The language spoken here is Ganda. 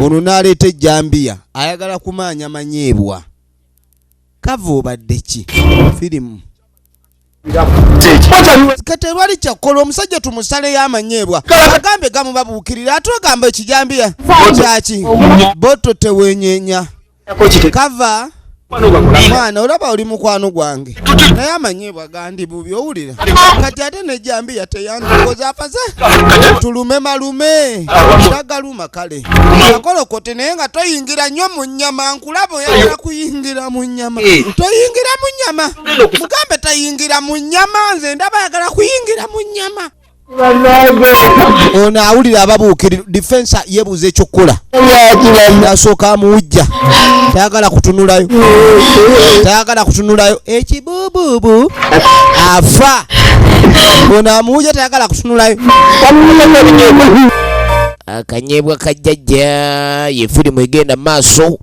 Ono n'aleeta ejjambiya, ayagala kumaanya manyeebwa. Kava obadde ki firimu katewali kyakukola. Omusajja tumusaleyo amanyeebwa, agambe gamubabuukirira, ate ogamba ekijambiya kyaki? Boto tewenyenya. Kava mwana, olaba oli mukwano gwange, naye amanyeebwa gandi bubi. Owulira kati ate nejambiya teyandikoza afaze tulume malume tagaluma. Kale akolokote, naye nga toyingira nnyo mu nnyama. Nkulaba oyagala kuyingira mu nnyama. Toyingira mu nnyama, mugambe tayingira mu nnyama. Nze ndaba ayagala kuyingira mu nnyama. Ono awulira ababuukirira. Defense yeebuuza ekyokukola. Asooka amuwujja, tayagala kutunulayo, tayagala kutunulayo. Ekibuubuubu afa. Ono amuwujja, tayagala kutunulayo. Akanyebwa kajjajja ye firimu egenda maaso.